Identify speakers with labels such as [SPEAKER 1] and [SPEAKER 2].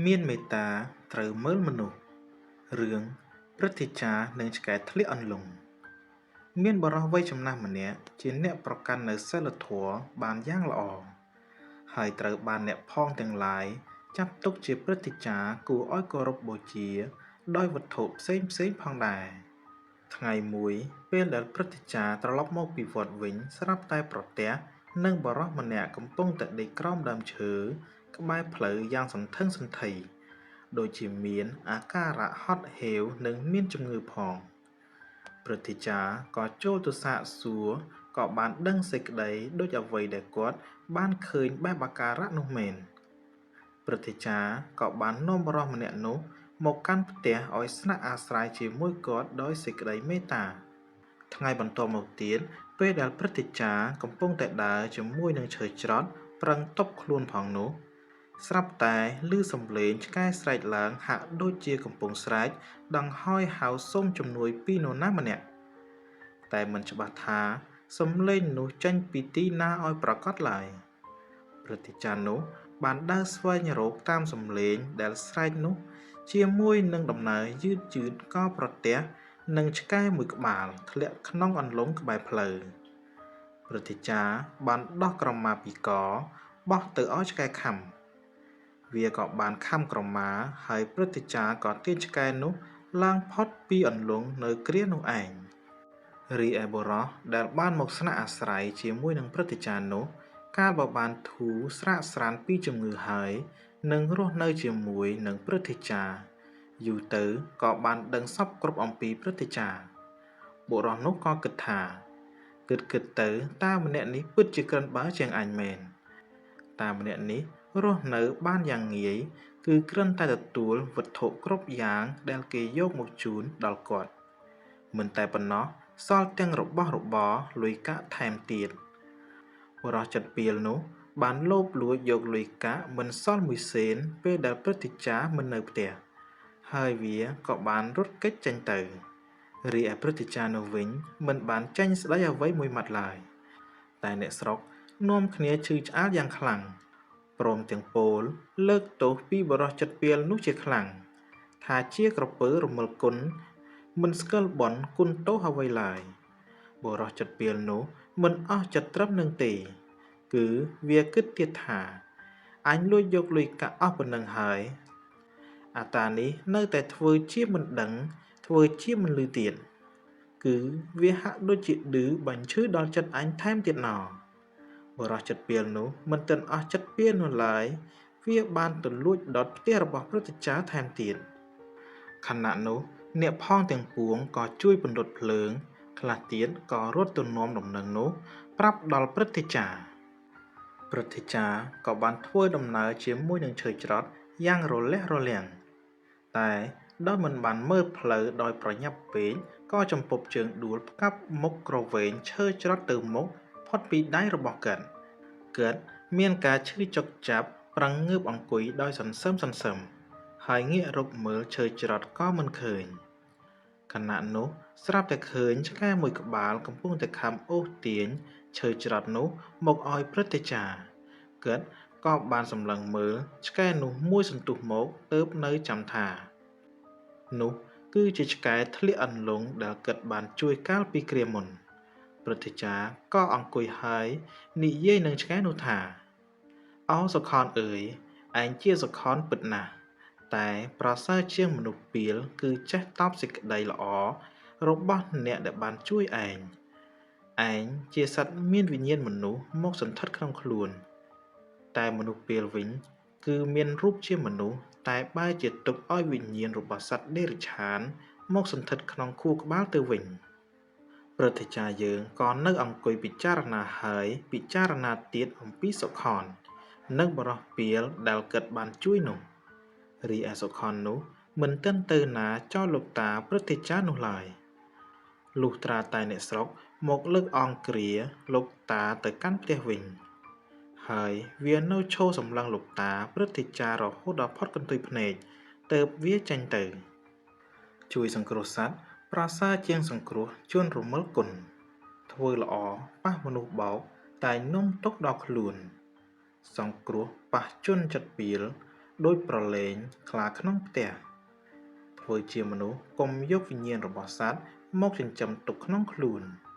[SPEAKER 1] មានមេត្តាត្រូវមើលមនុស្ស រឿងព្រឹទ្ធាចារ្យនិងឆ្កែធ្លាក់អន្លង់ មានបុរសវ័យចំណាស់ម្នាក់ជាអ្នកប្រកាន់នូវសីលធម៌បានយ៉ាងល្អ ហើយត្រូវបានអ្នកផងទាំងឡាយចាត់ទុកជាព្រឹទ្ធាចារ្យគួរឲ្យគោរពបូជាដោយវត្ថុផ្សេងៗផងដែរ ថ្ងៃមួយពេលដែលព្រឹទ្ធាចារ្យត្រឡប់មកពីវត្តវិញស្រាប់តែប្រទះនឹងបុរសម្នាក់កំពុងតែដេកក្រោមដើមឈើក្បែរផ្លូវយ៉ាងសន្ធឹងសន្ធាប់ដូចជាមានអាការៈហត់ហេវនិងមានជំងឺផង ព្រឹទ្ធាចារ្យក៏ចូលទៅសាកសួរក៏បានដឹងសេចក្តីដូចអ្វីដែលគាត់បានឃើញបែបអាការៈនោះមែន ព្រឹទ្ធាចារ្យក៏បាននាំបុរសម្នាក់នោះមកកាន់ផ្ទះឲ្យស្នាក់អាស្រ័យជាមួយគាត់ដោយសេចក្តីមេត្តា ថ្ងៃបន្ទាប់មកទៀតពេលដែលព្រឹទ្ធាចារ្យកំពុងតែដើរជាមួយនឹងឈើច្រត់ប្រឹងទប់ខ្លួនផងនោះ ស្រាប់តែឮសំឡេងឆ្កែស្រែកឡើងហាក់ដូចជាកំពុងស្រែកដង្ហោយហៅសុំជំនួយពីនរណាម្នាក់ តែមិនច្បាស់ថាសំឡេងនោះចេញពីទីណាឲ្យប្រាកដឡើយ ព្រឹទ្ធាចារ្យនោះបានដើរស្វែងរកតាមសំឡេងដែលស្រែកនោះជាមួយនឹងដំណើរយឺតៗក៏ប្រទះនឹងឆ្កែមួយក្បាលធ្លាក់ក្នុងអន្លង់ក្បែរផ្លូវ ព្រឹទ្ធាចារ្យបានដោះក្រមាពីកបោះទៅឲ្យឆ្កែខាំ វាក៏បានខាំក្រមាហើយព្រឹទ្ធាចារ្យក៏ទាញឆ្កែនោះឡើងផុតពីអន្លង់នៅគ្រានោះឯង រីឯបុរសដែលបានមកស្នាក់អាស្រ័យជាមួយនឹងព្រឹទ្ធាចារ្យនោះ កាលបើបានធូរស្រាកស្រាន្តពីជំងឺហើយ និងរស់នៅជាមួយនឹងព្រឹទ្ធាចារ្យ យូរទៅក៏បានដឹងសព្វគ្រប់អំពីព្រឹទ្ធាចារ្យ បុរសនោះក៏គិតថា គិតៗទៅតាម្នាក់នេះពិតជាក្រិនបើជាងអញមែន តាម្នាក់នេះរស់នៅបានយ៉ាងងាយ គឺគ្រាន់តែទទួលវត្ថុគ្រប់យ៉ាងដែលគេយកមកជូនដល់គាត់ មិនតែប៉ុណ្ណោះសល់ទាំងរបស់របរលុយកាក់ថែមទៀត បុរសចិត្តពាលនោះបានលបលួចយកលុយកាក់មិនសល់មួយសេនពេលដែលព្រឹទ្ធាចារ្យមិននៅផ្ទះ ហើយវាក៏បានរត់គេចចេញទៅ រីឯព្រឹទ្ធាចារ្យនោះវិញមិនបានចេញស្ដីអ្វីមួយម៉ាត់ឡើយ តែអ្នកស្រុកនាំគ្នាឈឺឆ្អាលយ៉ាងខ្លាំង ព្រមទាំងពោលលើកទោសពីបុរសចិត្តពាលនោះជាខ្លាំង ថាជាក្រពើរមិលគុណមិនស្គាល់បុណ្យគុណទោសអ្វីឡើយ បុរសចិត្តពាលនោះមិនអស់ចិត្តត្រឹមនឹងទេ គឺវាគិតទៀតថា អញលួចយកលុយកាក់អស់ប៉ុណ្ណឹងហើយ អាតានេះនៅតែធ្វើជាមិនដឹងធ្វើជាមិនឮទៀត គឺវាហាក់ដូចជាឌឺបញ្ឈឺដល់ចិត្តអញថែមទៀតណោ បុរសចិត្តពាលនោះមិនទាន់អស់ចិត្តពាលនោះឡើយ វាបានទៅលួចដុតផ្ទះរបស់ព្រឹទ្ធាចារ្យថែមទៀត ខណៈនោះអ្នកផងទាំងពួងក៏ជួយពន្លត់ភ្លើង ខ្លះទៀតក៏រត់ទៅនាំដំណឹងនោះប្រាប់ដល់ព្រឹទ្ធាចារ្យ ព្រឹទ្ធាចារ្យក៏បានធ្វើដំណើរជាមួយនឹងឈើច្រត់យ៉ាងរលះរលាំង តែដោយមិនបានមើលផ្លូវដោយប្រញាប់ពេកក៏ចំពប់ជើងដួលផ្កាប់មុខក្រវែងឈើច្រត់ទៅមុខផុតពីដៃរបស់គាត់ គាត់មានការឈឺចុកចាប់ប្រឹងងើបអង្គុយដោយសន្សឹមសន្សឹម ហើយងាករកមើលឈើច្រត់ក៏មិនឃើញ ខណៈនោះស្រាប់តែឃើញឆ្កែមួយក្បាលកំពុងតែខាំអូសទាញឈើច្រត់នោះមកឲ្យព្រឹទ្ធាចារ្យ គាត់ក៏បានសម្លឹងមើលឆ្កែនោះមួយសន្ទុះមកទើបនៅចាំថា នោះគឺជាឆ្កែធ្លាក់អន្លង់ដែលគាត់បានជួយកាលពីគ្រាមុន ព្រឹទ្ធាចារ្យក៏អង្គុយហើយនិយាយនឹងឆ្កែនោះថា ឱសុខនអើយ ឯងជាសុខនពិតណាស់ តែប្រសើរជាងមនុស្សពាលគឺចេះតបសេចក្តីល្អរបស់អ្នកដែលបានជួយឯង ឯងជាសត្វមានវិញ្ញាណមនុស្សមកសណ្ឋិតក្នុងខ្លួន តែមនុស្សពាលវិញគឺមានរូបជាមនុស្សតែបែរជាទុកឲ្យវិញ្ញាណរបស់សត្វតិរច្ឆានមកសណ្ឋិតក្នុងខួរក្បាលទៅវិញ ព្រឹទ្ធាចារ្យយើងក៏នៅអង្គុយពិចារណាហើយពិចារណាទៀតអំពីសុខន និងបុរសពាលដែលគាត់បានជួយនោះ រីឯសុខននោះមិនទាន់ទៅណាចោលលោកតាព្រឹទ្ធាចារ្យនោះឡើយ លុះត្រាតែអ្នកស្រុកមកលើកអង្គគ្រាលោកតាទៅកាន់ផ្ទះវិញ ហើយវានៅឈរសម្លឹងលោកតាព្រឹទ្ធាចារ្យរហូតដល់ផុតកន្ទុយភ្នែកទើបវាចេញទៅ ជួយសង្គ្រោះសត្វប្រសើរជាងសង្គ្រោះជនរមិលគុណ ធ្វើល្អប៉ះមនុស្សបោកតែនាំទុក្ខដល់ខ្លួន សង្គ្រោះប៉ះជនចិត្តពាល ដូចប្រលែងខ្លាក្នុងផ្ទះ ធ្វើជាមនុស្សកុំយកវិញ្ញាណរបស់សត្វមកចិញ្ចឹមទុកក្នុងខ្លួន។